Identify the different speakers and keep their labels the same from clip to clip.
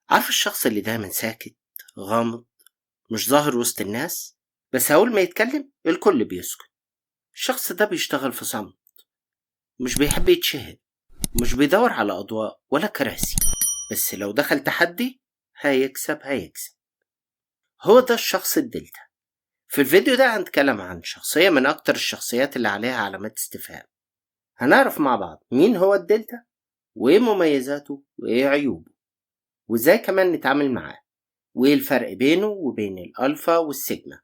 Speaker 1: عارف الشخص اللي دايما ساكت، غامض، مش ظاهر وسط الناس، بس أول ما يتكلم الكل بيسكت. الشخص ده بيشتغل في صمت، مش بيحب يتشهر، مش بيدور على أضواء ولا كراسي، بس لو دخل تحدي هيكسب هيكسب. هو ده الشخص الدلتا. في الفيديو ده هنتكلم عن شخصية من أكتر الشخصيات اللي عليها علامات استفهام. هنعرف مع بعض مين هو الدلتا، وإيه مميزاته وإيه عيوبه، وإزاي كمان نتعامل معاه، وإيه الفرق بينه وبين الألفا والسيجما.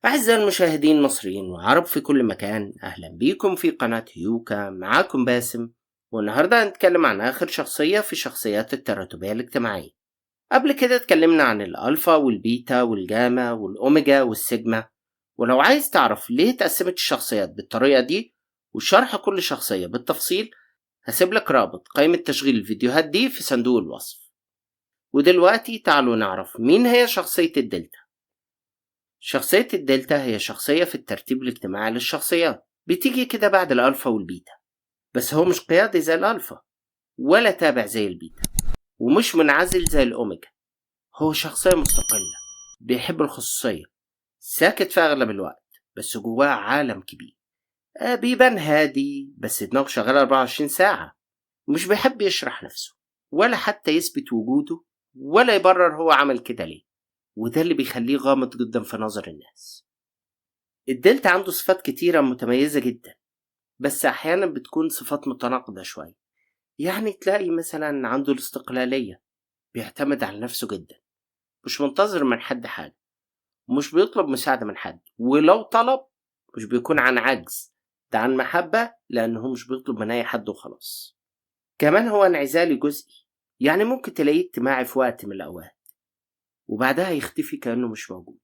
Speaker 1: أعزائي المشاهدين مصريين وعرب في كل مكان، أهلا بيكم في قناة هيوكا. معاكم باسم، والنهاردة هنتكلم عن آخر شخصية في شخصيات التراتبية الاجتماعية. قبل كده اتكلمنا عن الألفا والبيتا والجاما والأوميجا والسيجما، ولو عايز تعرف ليه اتقسمت الشخصيات بالطريقة دي وشرح كل شخصية بالتفصيل، هسيب لك رابط قائمة تشغيل الفيديوهات دي في صندوق الوصف. ودلوقتي تعالوا نعرف مين هي شخصية الدلتا. شخصية الدلتا هي شخصية في الترتيب الاجتماعي للشخصيات، بتيجي كده بعد الألفا والبيتا، بس هو مش قيادي زي الألفا ولا تابع زي البيتا، ومش منعزل زي الأوميجا. هو شخصية مستقلة، بيحب الخصوصية، ساكت في أغلب الوقت، بس جواه عالم كبير. بيبان هادي بس دماغه شغالة 24 ساعة، ومش بيحب يشرح نفسه ولا حتى يثبت وجوده ولا يبرر هو عمل كده ليه، وده اللي بيخليه غامض جدا في نظر الناس. الدلتا عنده صفات كتيرة متميزة جدا، بس أحيانا بتكون صفات متناقضة شوية. يعني تلاقي مثلا عنده الاستقلالية، بيعتمد على نفسه جدا، مش منتظر من حد حاجة، مش بيطلب مساعدة من حد، ولو طلب مش بيكون عن عجز، ده عن محبة، لأنه مش بيطلب من أي حد وخلاص. كمان هو انعزالي جزئي، يعني ممكن تلاقيه اجتماعي في وقت من الأوقات وبعدها يختفي كأنه مش موجود.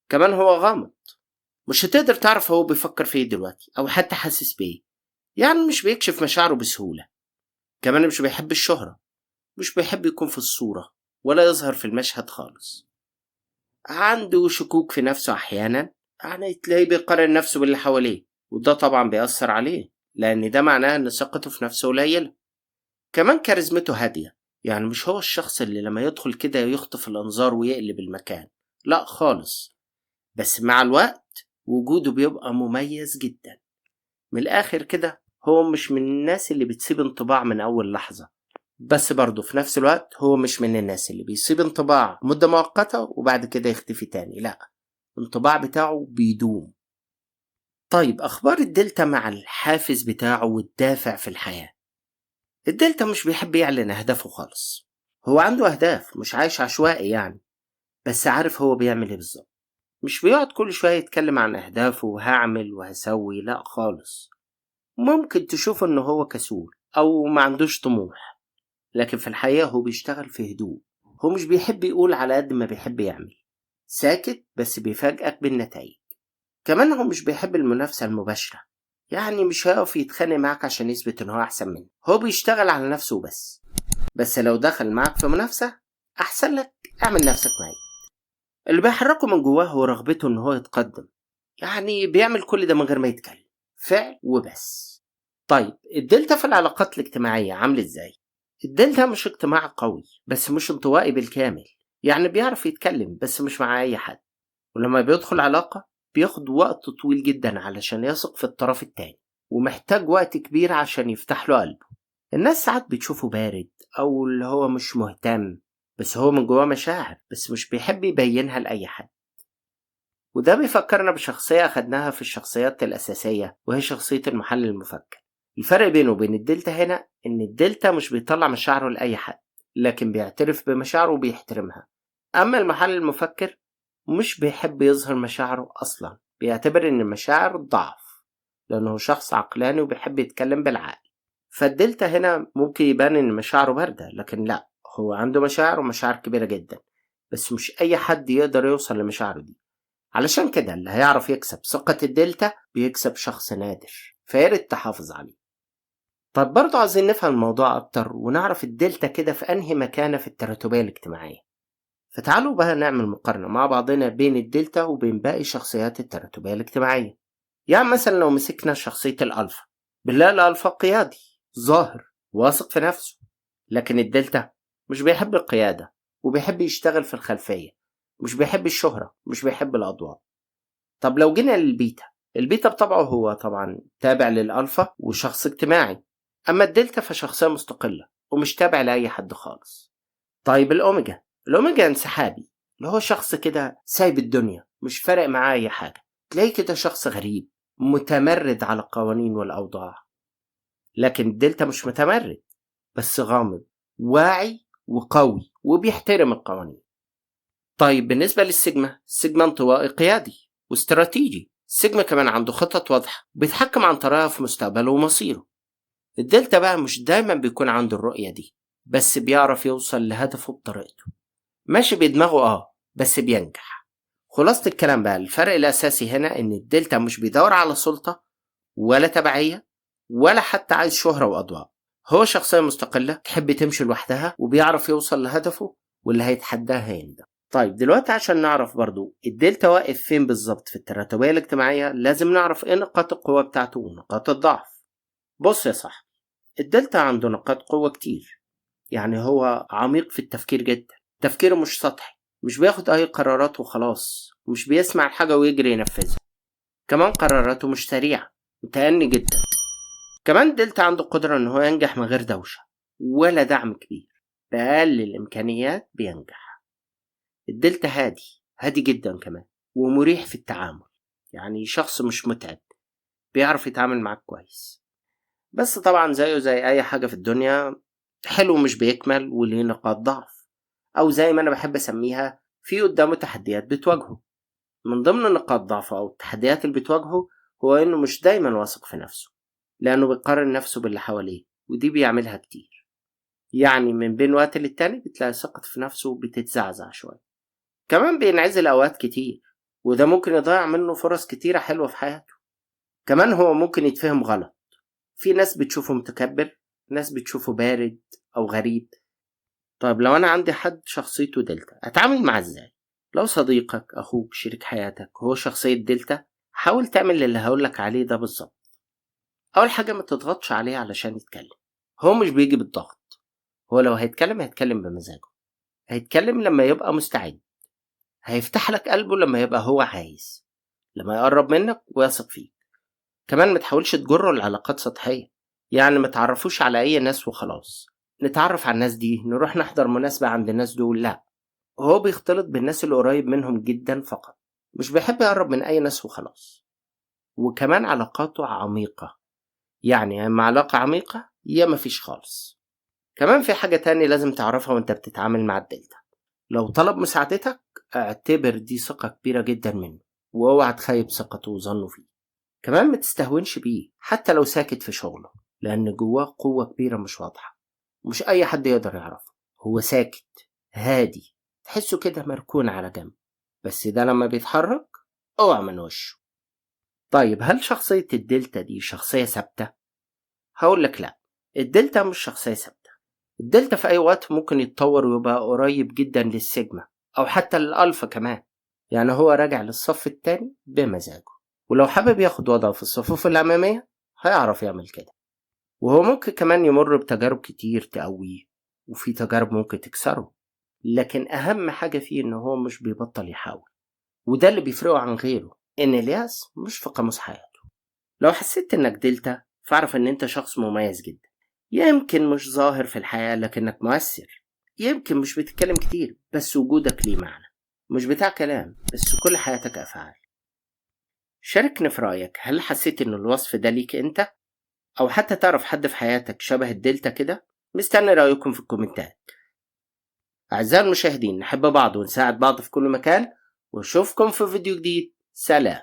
Speaker 1: كمان هو غامض، مش هتقدر تعرف هو بيفكر في ايه دلوقتي أو حتى حاسس بيه، يعني مش بيكشف مشاعره بسهولة. كمان مش بيحب الشهرة، مش بيحب يكون في الصورة ولا يظهر في المشهد خالص. عنده شكوك في نفسه أحيانا، يعني تلاقيه بيقارن نفسه باللي حواليه، وده طبعا بيأثر عليه لأن ده معناه إن ثقته في نفسه قليلة. كمان كاريزمته هادية، يعني مش هو الشخص اللي لما يدخل كده يخطف الأنظار ويقلب المكان، لا خالص، بس مع الوقت وجوده بيبقى مميز جدا. من الآخر كده هو مش من الناس اللي بتسيب انطباع من أول لحظة، بس برضه في نفس الوقت هو مش من الناس اللي بيسيب انطباع مدة مؤقتة وبعد كده يختفي تاني، لا، الانطباع بتاعه بيدوم. طيب أخبار الدلتا مع الحافز بتاعه والدافع في الحياة. الدلتا مش بيحب يعلن أهدافه خالص، هو عنده أهداف، مش عايش عشوائي يعني، بس عارف هو بيعمل إيه بالظبط. مش بيقعد كل شوية يتكلم عن أهدافه وهعمل وهسوي، لا خالص. ممكن تشوف إنه هو كسول أو ما عندوش طموح، لكن في الحقيقة هو بيشتغل في هدوء. هو مش بيحب يقول على قد ما بيحب يعمل، ساكت بس بيفاجئك بالنتائج. كمان هو مش بيحب المنافسة المباشرة، يعني مش هيقف يتخانق معاك عشان يثبت إن هو أحسن منك، هو بيشتغل على نفسه بس. بس لو دخل معاك في منافسة أحسن لك اعمل نفسك ميت. اللي بيحركه من جواه هو رغبته إن هو يتقدم، يعني بيعمل كل ده من غير ما يتكلم، فعل وبس. طيب الدلتا في العلاقات الاجتماعية عامل إزاي؟ الدلتا مش اجتماع قوي، بس مش انطوائي بالكامل، يعني بيعرف يتكلم بس مش مع أي حد، ولما بيدخل علاقة بياخد وقت طويل جدا علشان يثق في الطرف التاني، ومحتاج وقت كبير عشان يفتح له قلبه. الناس ساعات بتشوفه بارد أو اللي هو مش مهتم، بس هو من جواه مشاعر، بس مش بيحب يبينها لأي حد. وده بيفكرنا بشخصية أخدناها في الشخصيات الأساسية، وهي شخصية المحلل المفكر. الفرق بينه وبين الدلتا هنا إن الدلتا مش بيطلع مشاعره لأي حد، لكن بيعترف بمشاعره وبيحترمها. أما المحلل المفكر مش بيحب يظهر مشاعره أصلا، بيعتبر إن المشاعر ضعف، لأنه شخص عقلاني وبيحب يتكلم بالعقل. فالدلتا هنا ممكن يبان إن مشاعره باردة، لكن لا، هو عنده مشاعر ومشاعر كبيرة جدا، بس مش أي حد يقدر يوصل لمشاعره دي. علشان كده اللي هيعرف يكسب ثقة الدلتا بيكسب شخص نادر، فياريت تحافظ عليه. طب برضه عايزين نفهم الموضوع أكتر ونعرف الدلتا كده في أنهي مكانة في التراتبية الاجتماعية. فتعالوا بقى نعمل مقارنة مع بعضنا بين الدلتا وبين باقي شخصيات التراتبية الاجتماعية. يعني مثلا لو مسكنا شخصية الألفا، بنلاقي الألفا قيادي، ظاهر، واثق في نفسه، لكن الدلتا مش بيحب القيادة، وبيحب يشتغل في الخلفية، مش بيحب الشهرة، مش بيحب الأضواء. طب لو جينا للبيتا، البيتا بطبعه هو طبعا تابع للألفا وشخص اجتماعي، أما الدلتا فشخصية مستقلة ومش تابع لأي حد خالص. طيب الأوميجا، الأوميجا انسحابي، اللي هو شخص كده سايب الدنيا، مش فارق معاه أي حاجة، تلاقيه كده شخص غريب متمرد على القوانين والأوضاع. لكن الدلتا مش متمرد، بس غامض، واعي وقوي وبيحترم القوانين. طيب بالنسبة للسيجما، السيجما انطوائي قيادي واستراتيجي. السيجما كمان عنده خطط واضحة بيتحكم عن طريقها في مستقبله ومصيره. الدلتا بقى مش دايما بيكون عنده الرؤية دي، بس بيعرف يوصل لهدفه بطريقته، ماشي بدماغه بس بينجح. خلاصة الكلام بقى، الفرق الأساسي هنا إن الدلتا مش بيدور على سلطة ولا تبعية ولا حتى عايز شهرة وأضواء، هو شخصية مستقلة تحب تمشي لوحدها وبيعرف يوصل لهدفه، واللي هيتحداها هيندم. طيب دلوقتي عشان نعرف برضو الدلتا واقف فين بالظبط في التراتبية الاجتماعية، لازم نعرف ايه نقاط القوة بتاعته ونقاط الضعف. بص يا صاحبي، الدلتا عنده نقاط قوة كتير، يعني هو عميق في التفكير جدا، تفكيره مش سطحي، مش بياخد اي قرارات وخلاص، ومش بيسمع الحاجة ويجري ينفذها، كمان قراراته مش سريعة، متأني جدا. كمان دلتا عنده قدرة ان هو ينجح من غير دوشة ولا دعم كبير، بأقل الإمكانيات بينجح. الدلتا هادي، هادي جدا كمان، ومريح في التعامل، يعني شخص مش متعب، بيعرف يتعامل معاك كويس. بس طبعا زيه زي أي حاجة في الدنيا، حلو مش بيكمل وليه نقاط ضعف، أو زي ما أنا بحب أسميها، في قدامه تحديات بتواجهه. من ضمن نقاط ضعفه أو التحديات اللي بتواجهه هو إنه مش دايما واثق في نفسه، لأنه بيقارن نفسه باللي حواليه، ودي بيعملها كتير. يعني من بين وقت للتاني بتلاقي ثقته في نفسه بتتزعزع شوية. كمان بينعزل أوقات كتير، وده ممكن يضيع منه فرص كتيرة حلوة في حياته. كمان هو ممكن يتفهم غلط، في ناس بتشوفه متكبر، ناس بتشوفه بارد أو غريب. طيب لو أنا عندي حد شخصيته دلتا، أتعامل معاه إزاي؟ لو صديقك، أخوك، شريك حياتك هو شخصية دلتا، حاول تعمل اللي هقولك عليه ده بالظبط. أول حاجة، ما تضغطش عليه علشان يتكلم، هو مش بيجي بالضغط، هو لو هيتكلم هيتكلم بمزاجه، هيتكلم لما يبقى مستعد، هيفتح لك قلبه لما يبقى هو عايز، لما يقرب منك ويثق فيك. كمان ما تحاولش تجره لعلاقات سطحية، يعني ما تعرفوش على أي ناس وخلاص، نتعرف على الناس دي، نروح نحضر مناسبة عند الناس دول، لا، هو بيختلط بالناس اللي قريب منهم جدا فقط، مش بيحب يقرب من أي ناس وخلاص. وكمان علاقاته عميقة، يعني اما علاقة عميقة يا مفيش خالص. كمان في حاجة تانية لازم تعرفها وانت بتتعامل مع الدلتا، لو طلب مساعدتك اعتبر دي ثقة كبيرة جدا منه، واوعى تخيب ثقته وظنه فيه. كمان ما تستهونش بيه حتى لو ساكت في شغله، لأن جواه قوة كبيرة مش واضحة، مش أي حد يقدر يعرفه. هو ساكت هادي، تحسه كده مركون على جنب، بس ده لما بيتحرك اوعى من وشه. طيب هل شخصية الدلتا دي شخصية ثابتة؟ هقول لك لا، الدلتا مش شخصية ثابتة. الدلتا في أي وقت ممكن يتطور ويبقى قريب جدا للسيجما أو حتى للألفا كمان، يعني هو راجع للصف التاني بمزاجه، ولو حابب ياخد وضعه في الصفوف الأمامية هيعرف يعمل كده. وهو ممكن كمان يمر بتجارب كتير تقويه، وفي تجارب ممكن تكسره، لكن أهم حاجة فيه إن هو مش بيبطل يحاول، وده اللي بيفرقه عن غيره، إن اليأس مش في قاموس حياته. لو حسيت إنك دلتا فاعرف إن أنت شخص مميز جدا، يمكن مش ظاهر في الحياة لكنك مؤثر، يمكن مش بتتكلم كتير بس وجودك ليه معنى، مش بتاع كلام بس كل حياتك أفعال. شاركني في رأيك، هل حسيت إن الوصف ده ليك أنت؟ أو حتى تعرف حد في حياتك شبه الدلتا كده؟ مستني رأيكم في الكومنتات. أعزائي المشاهدين، نحب بعض ونساعد بعض في كل مكان، وأشوفكم في فيديو جديد. سلام.